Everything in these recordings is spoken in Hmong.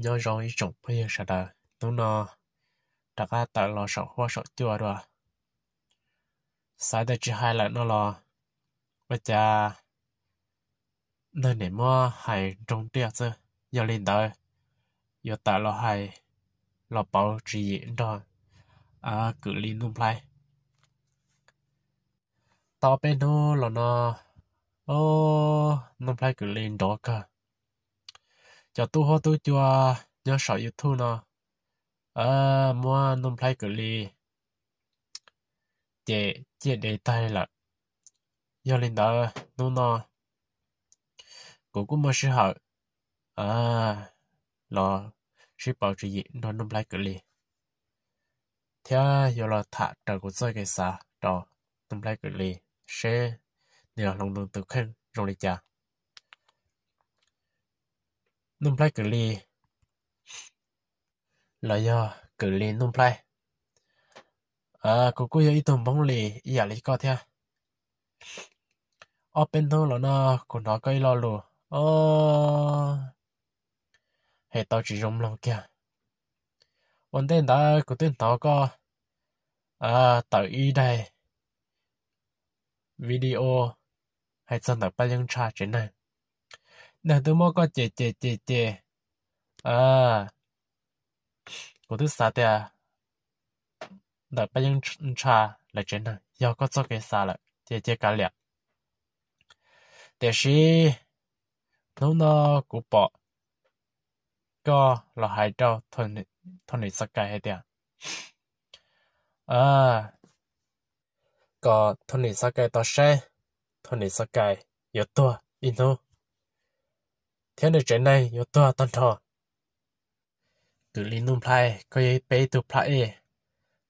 Nyob zoo ib tsoom phooj ywg sawv daws, hnub no rov qab tawm los saum huab saum cua dua. Xav tias tsis hais lawm no los ua cas neeg niam muab hais nroo tiaj xwb. Yog li ntawd, yuav tawm los hais, los pauv tswv yim nrog Kwm Lis Nuj Nplhaib. Tau peb hnub los no, Nuj Nplhaib Kwm Lis nrov kawg. Cov tub huab tub cua nyob saum YouTube no muab Nuj Nplhaib Kwm Lis ces ciaj dev tag lawm. Yog li ntawd, hnub no kuv kuj muaj sij hawm los sib pauv tswv yim nrog Nuj Nplhaib Kwm Lis, thiab yuav los tham raws kuv txoj kev xav rau Nuj Nplhaib Kwm Lis seb nws los hloov nws tus kheej zoo li cas. Nuj Nplhaib Kwm Lis los yog Kwm Lis Nuj Nplhaib, kuv kuj yog ib tug Hmoob Lis ib yam li koj thiab. Ob peb hnub los no kuv hnov koj ib lo lus, o, hais tau tsis zoo mloog kiag. Ua ntej ntawd kuv twb hnov koj tawm ib daim video hais txog ntawm Paj Yeeb Ntsha tsev neeg. Neeg twb muab koj cem cem cem cem, kuv twb xav tias ntawm Paj Yeeb Ntsha lawv tsev neeg yog koj txoj kev xav lawm ces cia kav liam. Tiam sis hnub no kuv pom koj los hais rau Thoj Nim Xab Kais hais tias kom Thoj Nim Xab Kais tau saib, Thoj Nim Xab Kais yuav tuag ib hnub, thiab nws tsev neeg yuav tuag tag nrho. Kwm Lis Nuj Nplhaib, koj yog peb ib tug plab ej.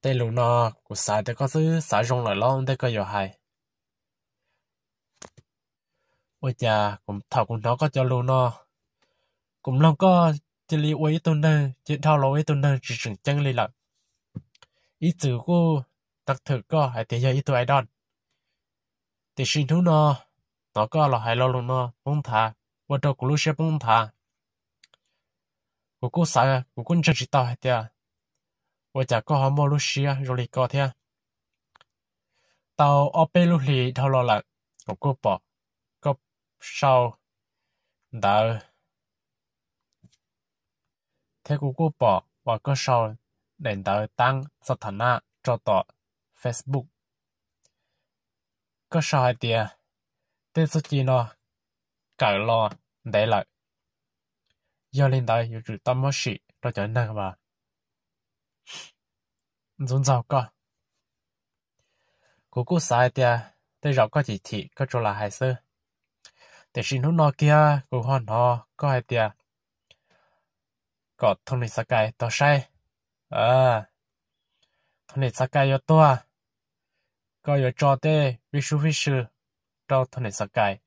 Tej lus no kuv xav tias koj twb xav zoo lawm los ua ntej koj yuav hais. Ua cas thaum kuv hnov koj cov lus no, kuv mloog koj cia li ua ib tug neeg, cia dhau los ua ib tug neeg tsis tseem ceeb li lawm. Ib txwm kuj tag thwm koj hais tias yog ib tug idol, tiam sis hnub no hnov koj los hais lo lus no poob nthav, ua rau kuv lub siab poob nthav. Kuv kuj xav, kuv kuj ntseeg tsis tau hais tias ua cas koj ho muaj lub siab zoo li ko thiab. Tau ob peb lub hlis dhau los lawm, kuv kuj pom koj sau ntawv, thiab kuv kuj pom uas koj sau daim ntawv taab xa tha na rau tom Facebook. Koj sau hais tias tej txuj ci no kawm los ntev lawm, yog li ntawd yuav tsum tau muab sim rau cov neeg uas ntxub ntxaug koj. Kuv kuj xav hais tias tej zaum koj chim chim koj tsuas lam hais xwb, tiam sis hnub no kiag kuv ho hnov koj hais tias kom Thoj Nim Xab Kais tau saib, Thoj Nim Xab Kais yuav tuag, koj yuav tso tej fib sub fib sw rau Thoj Nim Xab Kais,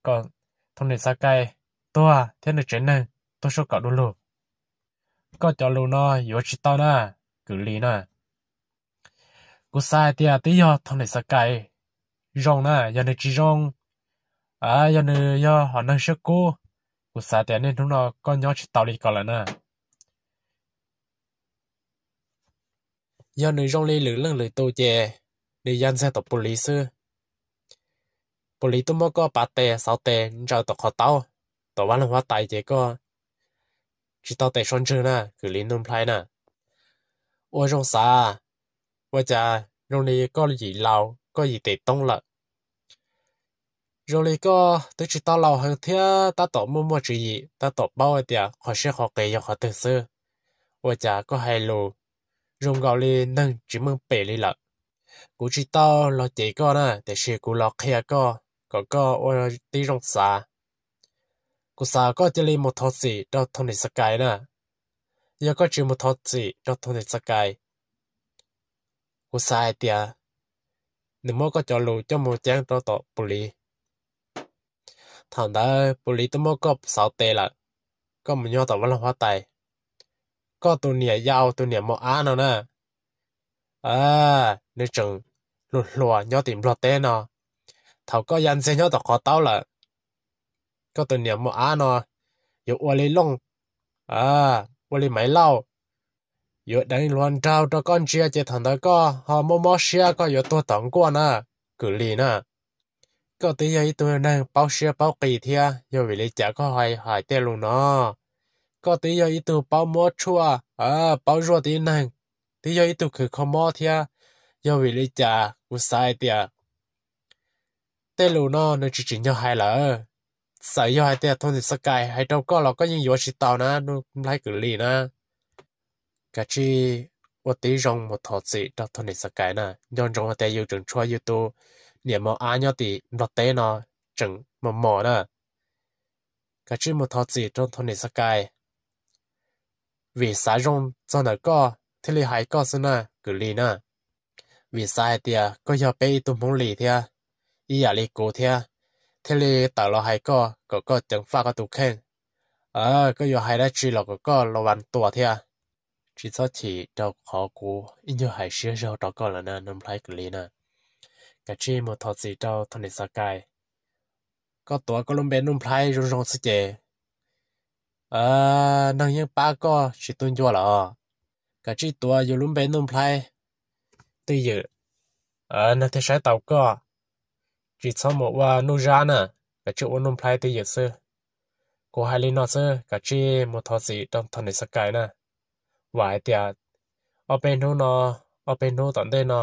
kom Thoj Nim Xab Kais tuag thiab nws tsev neeg tuag sab kaum du lug. Koj cov lus no yuav tsis tau na, Kwm Lis na. Kuv xav hais tias twb yog Thoj Nim Xab Kais zoo na, yog nws tsis zoo, yog nws yog hom neeg siab kub, kuv xav tias niaj hnub no koj nyob tsis tau li ko lawm na. Yog nws zoo li lwm leej lwm tus ces nws ya ntxiag tom pus lis xwb. Pus lis tuaj muab koj pav tes xauv tes ntsaws tom qhov taub, tom vaj loog huab tais ces koj tsis tau tes so ntswg na, Kwm Lis Nuj Nplhaib na. Ua zoo xav, ua cas zoo li koj yim laus koj yim tes toob lawm. Zoo li koj twb tsis tau laus heev thiab tab tom muaj muaj tswv yim, tab tom paub hais tias qhov siab qhov qis yog qhov twg xwb. Ua cas koj hais lus zoo nkaus li neeg tsis meej pem li lawm. Kuv tsis tau los cem koj na, tiam sis kuv los qhia koj kom koj ua tib zoo xav. Kuv xav koj cia li mus thov txim rau Thoj Nim Xab Kais na. Yog koj tsis mus thov txim rau Thoj Nim Xab Kais, kuv xav hais tias nws muab koj cov lus coj mus ceeb rau tom pus lis. Thaum ntawd pus lis twb muab koj xauv tes lawm, koj mus nyob tom vaj loog huab tais. Koj tus niam yau, tus niam mos ab no na, nws tseem hluas hluas nyob tim Nplog teb no. Thaum koj ya ntxiag nyob tom qhov taub lawm, koj tus niam mos ab no yuav ua li Looj Ua li Maiv Lauj, yuav deev hluas nraug rau koj ntsia ces thaum ntawd koj ho mob mob siab koj yuav tuag tom nkuaj na, Kwm Lis na. Koj twb yog ib tug neeg paub siab paub qis thiab, yog vim li cas koj ho hais tej lus no? Koj twb yog ib tug paub muab tshuaj, paub zuaj tib neeg, twb yog ib tug khwv kho mob thiab, yog vim li cas kuv xav hais tias tej lus no nws tsis tsim nyog hais lawm. Txawm yog hais tias Tony Stark hais rau koj los koj yeej yuav tsis tau na, Nuj Nplhaib Kwm Lis na. Kav tsij ua tib zoo mus thov txim rau Tony Stark na, nco ntsoov hais tias yus tseem tshuav yus tus niam mos ab nyob tim Nplog teb no tseem mos mos na. Kav tsij mus thov txim rau Tony Stark, vim xav zoo txog ntawm koj thiaj li hais koj xwb na, Kwm Lis na. Vim xav hais tias koj yog peb ib tug Hmoob Lis thiab, ib yam li kuv thiab, thiaj li tawm los hais koj kom koj ceev faj koj tus kheej. Koj yuav hais dab tsi los kom koj los vas tua thiab. Tsis txhob chim rau qhov kuv ib nyuag hais siab zog rau koj lawm na, Nuj Nplhaib Kwm Lis na. Kav tsij mus thov txim rau Tony Stark. Koj tuav koj lub npe Nuj Nplhaib zoo zoo xwb ces neeg yeej pab koj tsis tu ncua lawm. Kav tsij tuav yus lub npe Nuj Nplhaib twj ywm, neeg thiaj saib taus koj. Tsis txhob mus ua Nuj Zab na, kav tsij ua Nuj Nplhaib twj ywm xwb. Kuv hais li no xwb, kav tsij mus thov txim rau Tony Stark na. Vam hais tias ob peb hnub no, ob peb hnub tom ntej no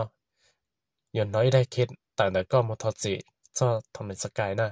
yuav hnov ib daig khi tawm ntawm koj mus thov txim txog Tony Stark na.